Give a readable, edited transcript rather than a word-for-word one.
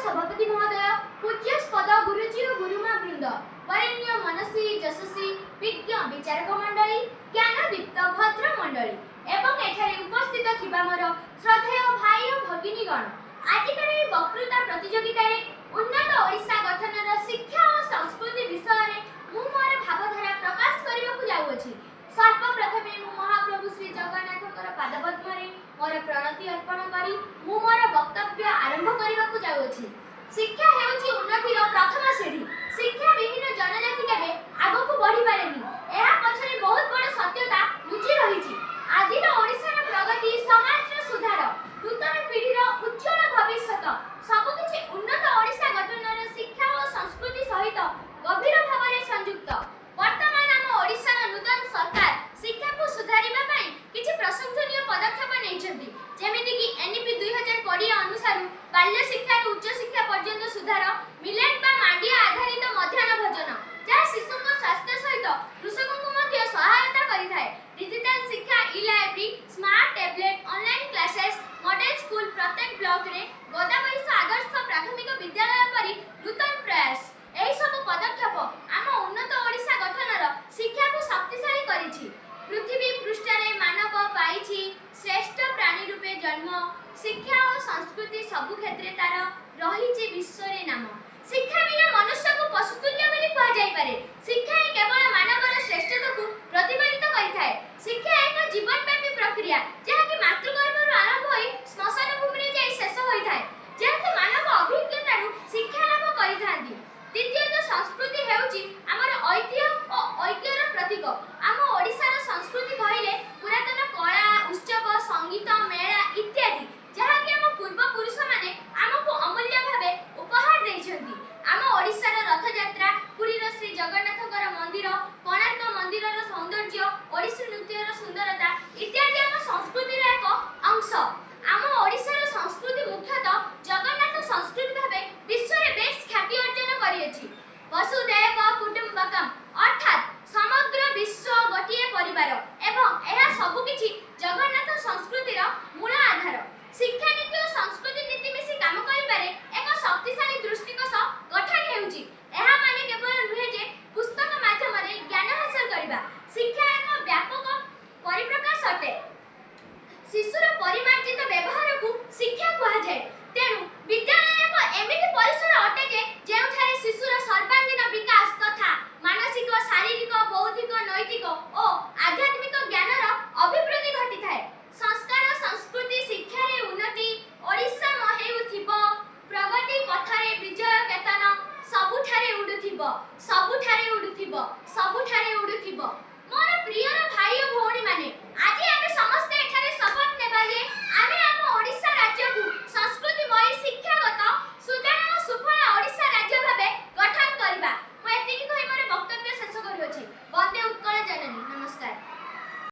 ସଭାପତି ମହୋଦୟ, ପୂଜ୍ୟାସ୍ପଦ ଗୁରୁଜୀ ଓ ଗୁରୁମା ବୃନ୍ଦ, ବରେଣ୍ୟ ମନସ୍ୱୀ ଯଶସ୍ୱୀ ବିଜ୍ଞ ବିଚାରକ ମଣ୍ଡଳୀ, ଜ୍ଞାନଦୀପ୍ତ ଭଦ୍ର ମଣ୍ଡଳୀ ଏବଂ ଏଠାରେ ଉପସ୍ଥିତ ଥିବା ମୋର ଶ୍ରଦ୍ଧେୟ ଭାଇ ଓ ଭଗିନୀଗଣ, ଆଜିକାର ଏହି ବକ୍ତୃତା ପ୍ରତିଯୋଗିତାରେ ଉନ୍ନତ ଓଡ଼ିଶା ଗଠନର ଶିକ୍ଷା ଓ ସଂସ୍କୃତି ବିଷୟରେ ମୁଁ ମୋର ଭାବଧାରା ପ୍ରକାଶ କରିବାକୁ ଯାଉଅଛି। ସର୍ବପ୍ରଥମେ ମୁଁ ମହାପ୍ରଭୁ ଶ୍ରୀ ଜଗନ୍ନାଥଙ୍କର ପାଦପଦ୍ମରେ ମୋର ପ୍ରଣତି ଅର୍ପଣ କରି ମୁଁ ମୋର ବକ୍ତବ୍ୟ ଆରମ୍ଭ କରିବାକୁ ଯାଉଅଛି। ଶିକ୍ଷା ହେଉଛି ଉନ୍ନତିର ପ୍ରଥମ ସିଢ଼ି। ଶିକ୍ଷା ବିହୀନ ଜନଜାତି କେବେ ଆଗକୁ ବଢ଼ିପାରେନି। ଏହା ପଛରେ ବହୁତ ବଡ଼ ସତ୍ୟତା ଲୁଚି ରହିଛି। ଆଜିର ଓଡ଼ିଶାର ପ୍ରଗତି, ସମାଜର ସୁଧାର, ନୂତନ ପିଢ଼ିର ଉଜ୍ଜ୍ୱଳ ଭବିଷ୍ୟତ, ସବୁକିଛି ଉନ୍ନତ ଓଡ଼ିଶା ଗଠନର ଶିକ୍ଷା ଓ ସଂସ୍କୃତି ସହିତ ଗଭୀର ଭାବରେ ସଂଯୁକ୍ତ। ବର୍ତ୍ତମାନ ଆମ ଓଡ଼ିଶାର ନୂତନ ସରକାର ଶିକ୍ଷାକୁ ସୁଧାରିବା ପାଇଁ କିଛି ପ୍ରଶଂସନୀୟ ପଦକ୍ଷେପ ନେଇଛନ୍ତି, ଯେମିତିକି ଏନ୍ଇପି 2020 ଅନୁସାରୁ ବାଲ୍ୟ ଶିକ୍ଷାରୁ ଉଚ୍ଚ ଶିକ୍ଷା ପର୍ଯ୍ୟନ୍ତ ସୁଧାର, ମିଲେଟ୍ ବା ମାଣ୍ଡିଆ ଆଧାରିତ ମଧ୍ୟାହ୍ନ ଭୋଜନ, ଯାହା ଶିଶୁଙ୍କ ସ୍ୱାସ୍ଥ୍ୟ ସହିତ କୃଷକଙ୍କୁ ମଧ୍ୟ ସହାୟତା କରିଥାଏ, ଡିଜିଟାଲ ଶିକ୍ଷା, e library, smart tablet, online classes, model school ପ୍ରତ୍ୟେକ ବ୍ଲକରେ, ଗୋଦାବରୀଶ ଆଦର୍ଶ ପ୍ରାଥମିକ ବିଦ୍ୟାଳୟ ପରି ନୂତନ ପ୍ରୟାସ। ଏହିସବୁ ପଦକ୍ଷେପ ଆମ ଉନ୍ନତ ଓଡ଼ିଶା ଗଠନର ଶିକ୍ଷାକୁ ଶକ୍ତିଶାଳୀ କରିଛି। ପୃଥିବୀ ପୃଷ୍ଠରେ ମାନବ ପାଇଛି ଶ୍ରେଷ୍ଠ ପ୍ରାଣୀ ରୂପେ ଜନ୍ମ। ଶିକ୍ଷା ଓ ସଂସ୍କୃତି ସବୁ କ୍ଷେତ୍ରେ ତାର ରହିଛି ବିଶ୍ୱରେ ନାମ। ଶିକ୍ଷା ବିନା ମନୁଷ୍ୟକୁ ପଶୁତୁଲ୍ୟ ବୋଲି କୁହାଯାଇପାରେ। ଶିକ୍ଷା ହିଁ କେବଳ ମାନବର ଶ୍ରେଷ୍ଠତାକୁ ପ୍ରତିଫଳିତ କରିଥାଏ। ଶିକ୍ଷା ଏକ ଜୀବନବ୍ୟାପୀ ପ୍ରକ୍ରିୟା, ଯାହାକି ମାତୃଗର୍ଭରୁ ଆରମ୍ଭ ହୋଇ ଶ୍ମଶାନ ଭୂମିରେ ଯାଇ ଶେଷ ହୋଇଥାଏ, ଯେହେତୁ ମାନବ ଅଭିଜ୍ଞତାରୁ ଶିକ୍ଷା ଲାଭ କରିଥାନ୍ତି। ଦ୍ୱିତୀୟତଃ, ସଂସ୍କୃତି ହେଉଛି ଆମର ଐତିହ୍ୟ ଓ ଐକ୍ୟର ପ୍ରତୀକ। ଆମ ଓଡ଼ିଶାର ସଂସ୍କୃତି କହିଲେ ପୁରାତନ କଳା, ଉତ୍ସବ, ସଙ୍ଗୀତ, ମେଳା ଇତ୍ୟାଦି, ଯାହାକି ଆମ ପୂର୍ବପୁରୁଷମାନେ ଆମକୁ ଅମୂଲ୍ୟ ଭାବେ ଉପହାର ଦେଇଛନ୍ତି। ଆମ ଓଡ଼ିଶାର ରଥଯାତ୍ରା, ପୁରୀର ଶ୍ରୀ ଜଗନ୍ନାଥଙ୍କର ମନ୍ଦିର, କୋଣାର୍କ ମନ୍ଦିରର ସୌନ୍ଦର୍ଯ୍ୟ, ଓଡ଼ିଶୀ ନୃତ୍ୟର ସୁନ୍ଦରତା ଇତ୍ୟାଦି ଆମ ସଂସ୍କୃତିର ଏକ ଅଂଶ। ଆମ ଓଡ଼ିଶାର ସଂସ୍କୃତି ମୁଖ୍ୟତଃ ଜଗନ୍ନାଥ ସଂସ୍କୃତି ଭାବେ ବିଶ୍ୱରେ ବେଶ ଖ୍ୟାତି ଅର୍ଜନ କରିଅଛି। ବସୁଧୈବ କୁଟୁମ୍ବକମ୍, ଅର୍ଥାତ୍ ସମଗ୍ର ବିଶ୍ୱ ଗୋଟିଏ ପରିବାର ଏବଂ ଏହା ସବୁକିଛି ଜଗନ୍ନାଥ ସଂସ୍କୃତିର ମୂଳ ଆଧାର। ଶିକ୍ଷାନୀତି ଓ ସଂସ୍କୃତି ନୀତି ମିଶି କାମ କରିବାରେ ଏକ ଶକ୍ତିଶାଳୀ ଦୃଷ୍ଟିକୋଷ ଗଠନ ହେଉଛି। ଏହା ମାନେ କେବଳ ନୁହେଁ ଯେ ପୁସ୍ତକ ମାଧ୍ୟମରେ ଜ୍ଞାନ ହାସଲ କରିବା। ଶିକ୍ଷା ଏକ ବ୍ୟାପକ ପରିପ୍ରକାଶ ଅଟେ। ଶିଶୁର ପରିମାର୍ଜିତ ବ୍ୟବହାରକୁ ଶିକ୍ଷା କୁହାଯାଏ। ତେଣୁ ବିଦ୍ୟାଳୟ ଏକ ଏମିତି ପରିସର ଅଟେ ଯେ ଯେଉଁଠାରେ ଶିଶୁର ସର୍ବାଙ୍ଗୀନ ବିକାଶ ତଥା ମାନସିକ, ଶାରୀରିକ, ବୌଦ୍ଧିକ, ନୈତିକ ଓ